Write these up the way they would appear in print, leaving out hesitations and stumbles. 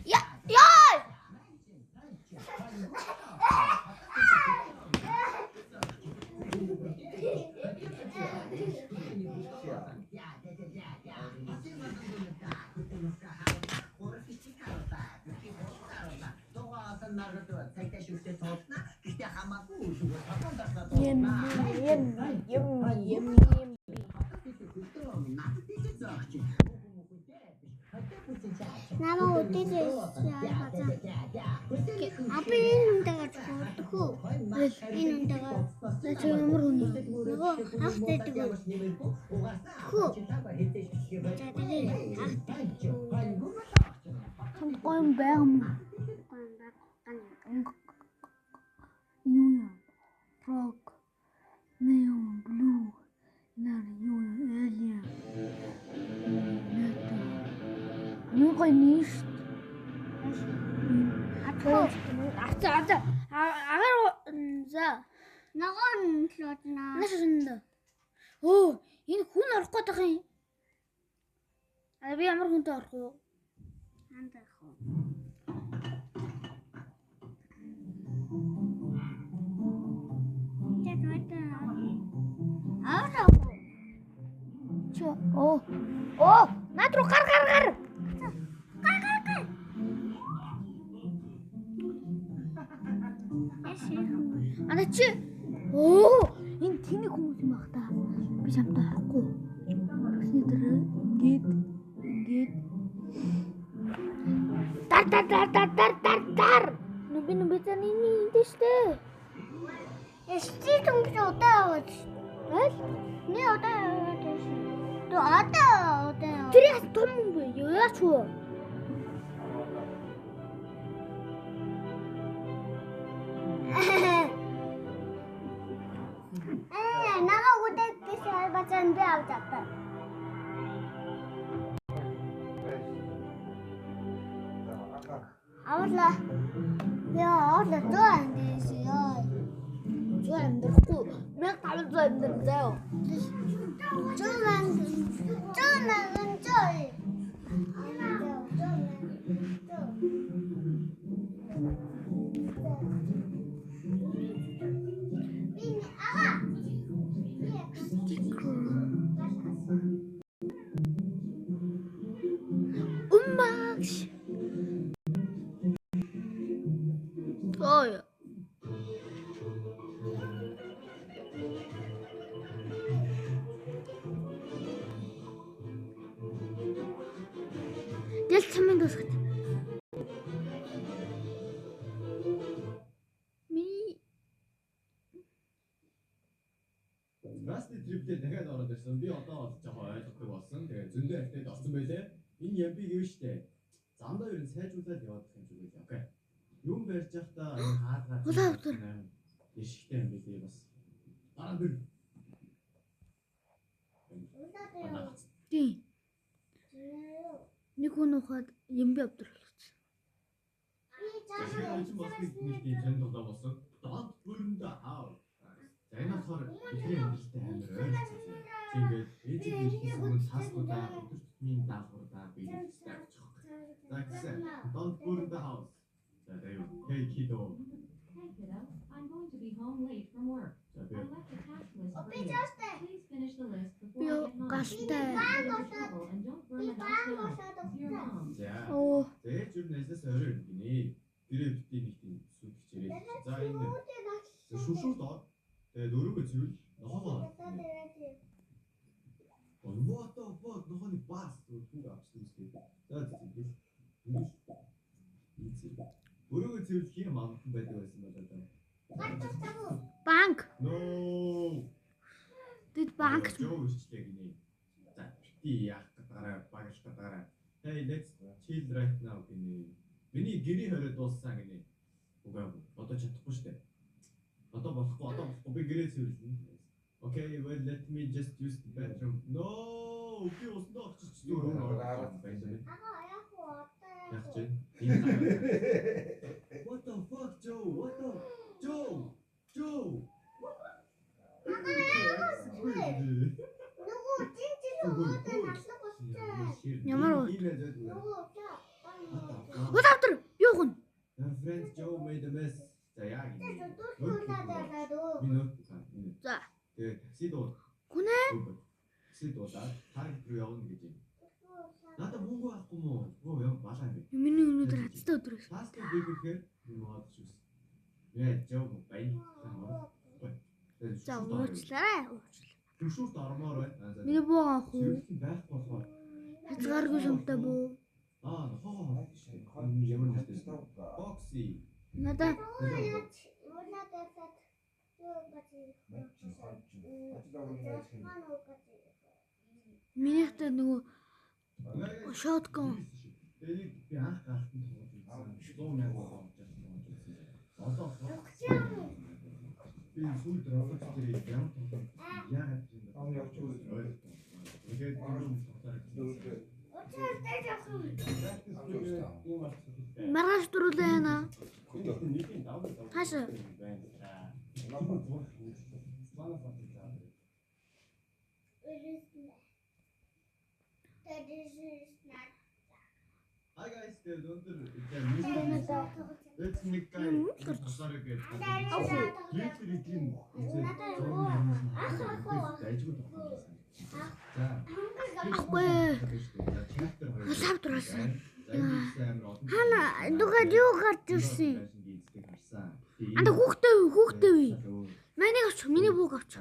Я яа. Yummy, yummy, yummy, yummy, yummy. Намайг өдөөс хазаа. Аби энэ хүнтэйгээ чухалдах уу? Энэ хүнтэйгээ За чи ямар хүн вэ? нөгөө ах зэдэг үү? Хүү. За тэгээ ах Чамд гоё юм байгаа юм уу? гоё юм байна. Юу юм? Frog. Neon blue. Нар юу юм? Alien. Нэтэ. Хамгийн гоё нь шүү дээ. Атхуу. Ацаа ацаа. Агаар за. Ногоон л бодно. Наш шинэ. Өө, энэ хүн орох гээд байгаа юм. А би ямар хүнтэй орох вэ? Андах уу. Тэгээд мэдээ. Ааваа. Чи оо. Оо, над руу гар гар гар. Гар гар гар. Яшээ. Ана чи оо, энэ тэнэг хүмүүс юм ах та. Би чамтай орохгүй. Тэгсний дараа ингээд ингээд дар дар дар дар дар дар дар. Нү би нү би зэн энэ энэ штэ. Эсти түнх удаа яваад. Аль? Ни удаа яваад байсан. Тэ одоо удаа яваад. Тэр яс том юм бэ? Яач вэ? Аа, намайг удаа гэсэн бацан би авч авта. Авлаа. Яа, авлаа зөө андээс яа. Зүү амьдрахгүй. 1500 амьдрал заяа. Зөө мэн. Зөө мэн зөө. Зөө мэн. Зөө. Би ага. Уммагш. Ой. Дэл цамын дуусгад. Миний Rusty trip дээр дахиад ороод ирсэн. Би одоо бол жоохон ойлгохгүй болсон. Тэгээ зөндөө update орсон байлээ. Энэ ямбиг юу штэ. Замдаа ер нь сайжруулаад яваад их юм шиг байлаа. Okay. Юм барьж явахдаа энэ хаалгаа Улаан өвтөр. Ишгтэй юм билээ бас. Дараа нь тийм. Нэг хүн ухаад ямби авдар болчихсон. Тэр чинь бас нэг нэг тийм сонир тоглоом болсон. Don't burn the house. За энэ болохоор бидний амьдралтай амар ойролцоо. Чи ингээд ээжийг ирэхээс өмнө task уудаа өдөр тутмын даалгавруудаа биелүүлэх хэрэгтэй гэж байгаа юм. За гэсэн don't burn the house. За тэгээ юу? Hey kiddo. Hey kiddo, I'm going to be home late from work. За би I left a task list for Би you. жаастай. Please finish the list before Би I get home. галтай. Get into trouble and don't burn Би the баан house down. босоод Your mom. За. Оо. За ээж юу нэслээс орой ирнэ гинэ. Гэрээ битгий нэг тийм сүд хичээрээ. За энэ шүшүүр доор. Тэгээд өрөөгөө цэвэрлэл нохоогоо. What the fuck нохооны бас түүг авчихсан юм шиг. За за зэ. Ингэж. Ийцээ. Өрөөгөө цэвэрлэх юм амтан байдаг байсан болоо да. Банк. No. Тэд банк. Жоо ирчлээ гинэ. За бити яах гэдгаараа багш гэдгаараа. Hey let's chill right now гинэ. Миний гэрээ хорио дууссан гинэ. Үгүй ээ. Одоо чадахгүй штэ. Одоо болохгүй, одоо болохгүй би гэрээ цэвэрлэнэ. Okay, well let me just use the bathroom. No, би усандаа орчиж өөрөө ороод байсан. Ага яах вэ? Одоо Яах яах вэ? чинь? Энэ What the fuck Joe? What the Joe? Joe. Нөгөө жинжин уудаа наслаг болчихсон. Ямар уу? Уул автар юу гэн? Your friend Joe made a mess. За яа гинэ? Би ноутбук аа. За. Тэгээ такси дуу. Гүнэ? Такси дуулаад таргет руу явна гэж юм. Надад мөнгө байхгүй мó? Өө яа балаа юм бэ? Миний өнөөдөр хацтай өдөр байсан. Паста бэгэхээр юм аа шүүс. Яа Joe баян. За уучлаарай. Уучлаа. Түшүүрт ормоор байна. За. Миний буу авах уу? Цэвэрлэх байхгүй болохоор Хязгааргүй шумтай буу. Аа хоо хоо. Ямар нэртэй. Бокси. Надаа минийхтэй нөгөө shotgun Тэрийг би анх галтан тоглож үзсэн. 100 мянган тоглож үзсэн. Одоо би сүүлд Roblox дээр ямар тоглоом яагаад юм бэ? Тэгээд юм тоглохоор маргааш дөрүлээ яана. Хаашаа? Hi guys, тэгээд өндөр Let's make guy тасараг гэж. Твиттер эдийн дайжгүй тоглоом. За. Ахгүй. Лав дурласан. Хана дугаар юу гарч ирсэн? Анда хүүхдээ үе, хүүхдээ үе. Миний авч, миний бууг авч.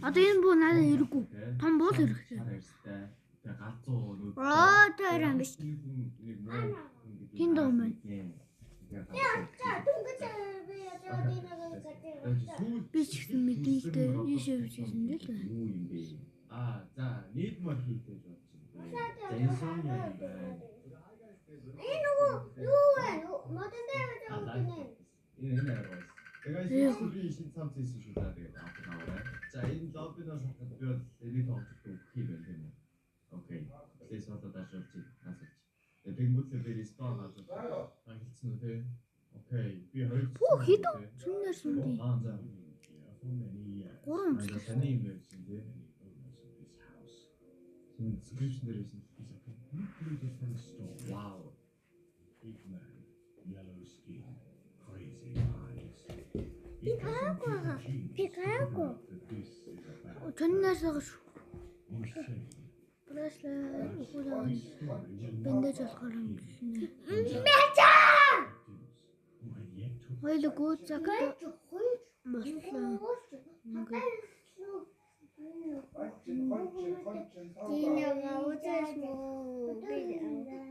Одоо энэ буу надад хэрэггүй. Том буу л хэрэгтэй. Аа, тэр юм биш. Тэнд юм байна. Би ч гэсэн мэдэн л дээ. Ийшээ бичсэн дээ л. Юу юм бэ? Аа, за, нийт мөр хийх гэж бодож байна. За, инсомниа юм байна. Энэ нөгөө юу вэ? Модон дээр байгаа юм. Энэ арай. Тэгээд би шинэ цамц хийсэн шүү дээ. Тэгээд авах аваарай. За, энэ лоббиноос хахад би бол энийг тоглох өгөх юм байна тийм үү? Окей. Плейс одоо даашуулж насалж. Тэгээд тэнгуүтлээ би респаун авч хэлсэн үү те? Окей. Би хоёр Бүү хэдэн чүнээр сүндий. Аа, за. Гурван За, өмчлөө. таны юм байсан те? Энэ description дээр байсан. Вау. Big man, yellow skin, crazy eyes. Би гаагүй. Би гаагүй. This is a bad Чүнээс байгаа шүү. insane. Браслет ухуулаа. This story will not Бэндэж болохоор юм гинэ. who had yet to Хоёул гүйц цагт боллоо.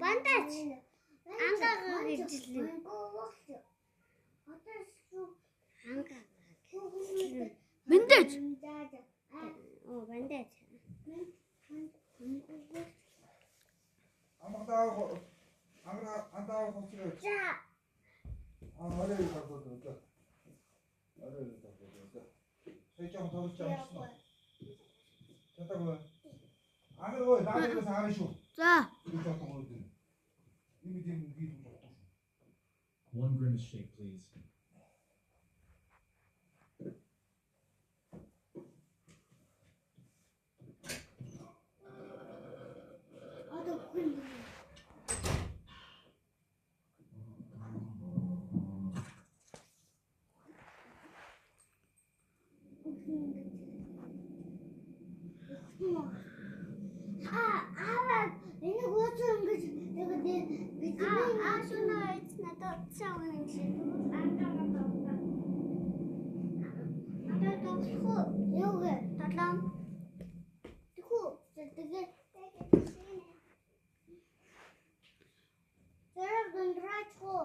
Бандаж. Ангаага гэжлээ. Ангаа. Бэндэж. Оо, бандаж. За. За. One grimace shake please. Одоо хүн. Аа, энэ гооцоо ингэж нэг би аа шунаа эц надад цаа юм шиг. Надад тоглох юу гэ? Тоглоом. Тэхүү тэгээ Тэр гэндраач хоо.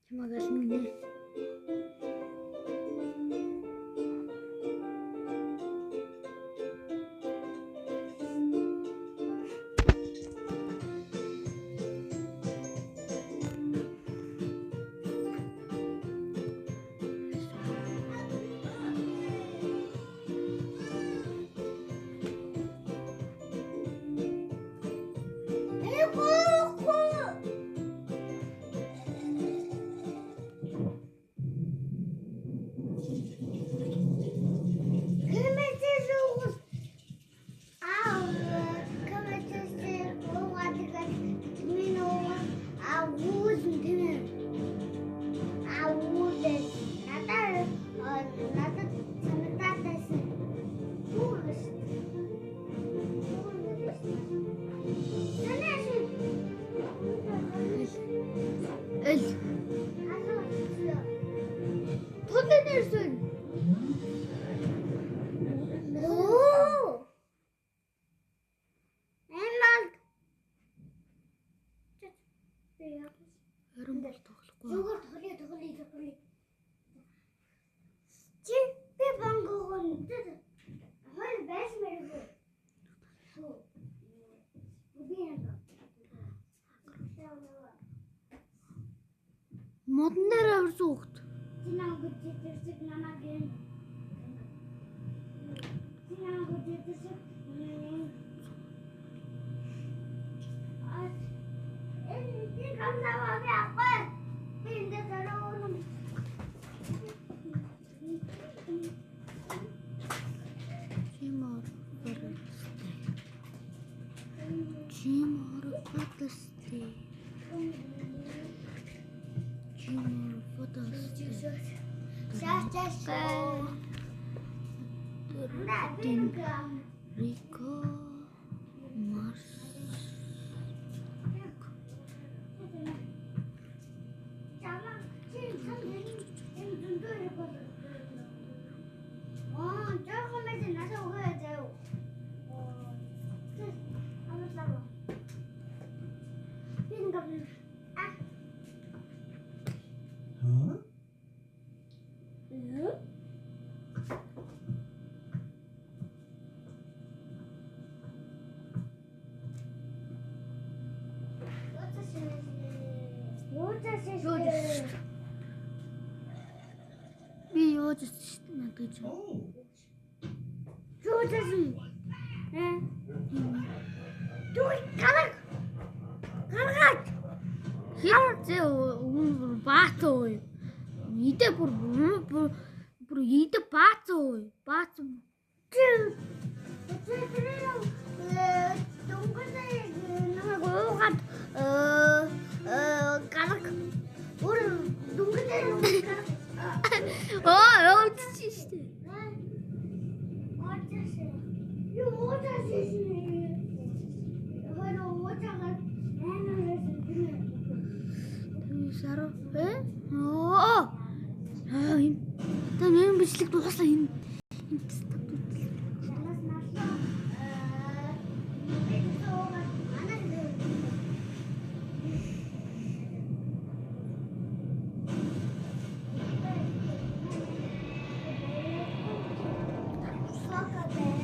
Чамаг ална гинэ. Зүгээр тоглоё, тоглоё, тоглоё. Чи би бангууг нь хоёр байсан мэрэгүү. Би юм. Модон дээр аварсан хүүхэд. Чи намайг үзчихсэн намайг энэ. Чи намайг үзчихсэн. А энэ би гамнаа би авахгүй. Би энэ зориулна. Чимор фотостэй. Чимор фотостэй. Чимор фотостэй. Шаа шаа. Рико Марс. Huh? Би юу ч надад ч. Oh. Юу ч юм. Э? Дүү гараг гаргаад Хин зэ өмнө бац өө. Идэ бүр бүр бүр идэ бац өө. Бац. Намайг уугаад гараг өөр дүнгэлээ Оо, өвдчих штэ. Саруу. Э? Оо. Аа энэ. Та энэ бичлэг дуусаа энэ. Энэ